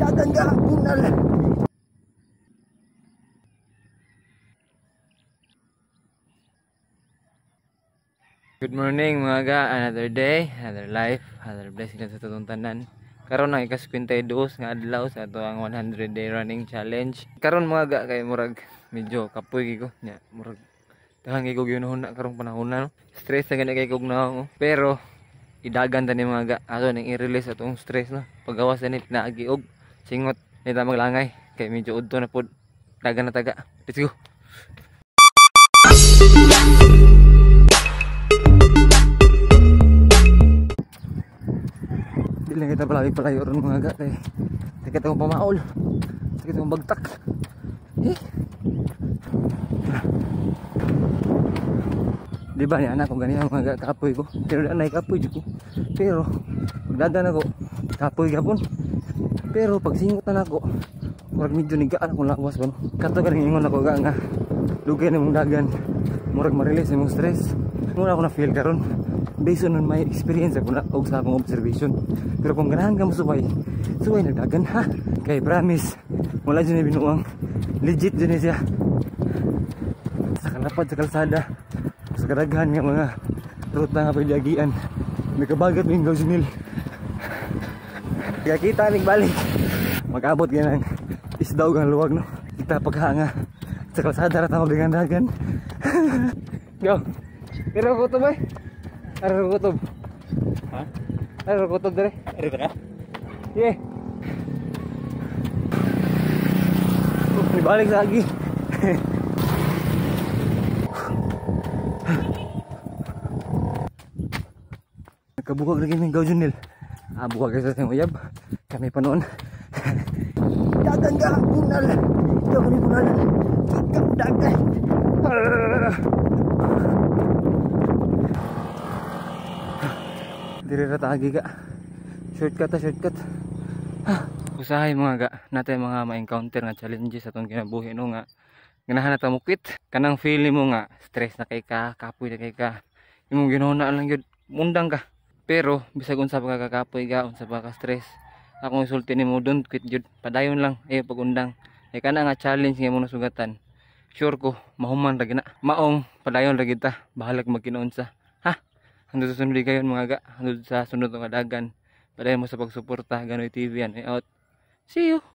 Dagan ga bunal. Good morning mga ga, another day, another life, another blessing sa atong tanan. Karon ang ika-52 nga adlaw sa ato ang 100 day running challenge. Karon mga ga kay murag medyo kapoy ko nya, murag daghan kay kog giunahuna karong panahon na, no? Stress na gani kay kog naong, oh. Pero idagan ta ni mga ga, ato ning i-release atong stress, no. Pagawas ni pinaagi og singot ni ta maglangay kay medyo udto na pod. Dagan na taga. Let's go. Dili lang kita palagi palayo ron mga ga kay sakit akong pamaol, sakit akong bagtak. Eh. Di ba niya anak kung ganyan mga ga, kapoy ko. Pero na kapoy jud ko. Pero pagdagan ako, kapoy gapon. Pero pag singot na nako, murag medyo nigaan akong lawas ba, no? Kato ganing ingon ako ga nga dugay na mong dagan, murag ma-release imong stress. Muna ako na feel karon based on my experience ako na og sa akong observation. Pero kung ganahan ka mo suway, suway nagdagan ha. Kay promise, wala dyan ni binuang. Legit dyan siya. Sa kalapad sa kalsada, sa kadaghan nga mga ruta nga pagdagian, nagkabagat ng Gausunil. Kaya kita ning balik. Mag-abot ganang isdaw ang luwag, no. Kita paghanga sa kalsada ra ta magdagan-dagan. Go. Pero kutob ay. Ano kutob? Ha? Ano kutob dire? Ari ba ka? Yeah. Dibalik lagi. Nagkabukag lagi ng Gausunil. Ah, bukag sa siyang uyab. Kami pa noon. Dagan ga bunal. Ikaw ni bunal. Ikaw dagan. Dire ra tagi ga. Shortcut ta, shortcut. Usahay mga ga, natay mga ma-encounter nga challenges sa atong kinabuhi, no, nga ganahan na ta mo quit. Kanang feeling mo nga stress na kay ka, kapoy na kay ka. Imong ginuhuna lang gyud, mundang ka. Pero bisag unsa pa ka kakapoy ga, unsa pa ka stress, akong isulti nimo, don't quit gyud. Padayon lang ayo pagundang. Kay kana nga challenge nga imong nasugatan, sure ko mahuman ra gina. Maong padayon ra gyud ta, bahalag magkinuunsa. Ha? Hangtod sa sunod kayon mga ga, hangtod sa sunod nga dagan. Padayon mo sa pagsuporta. Ganoy TV yan. Out. See you.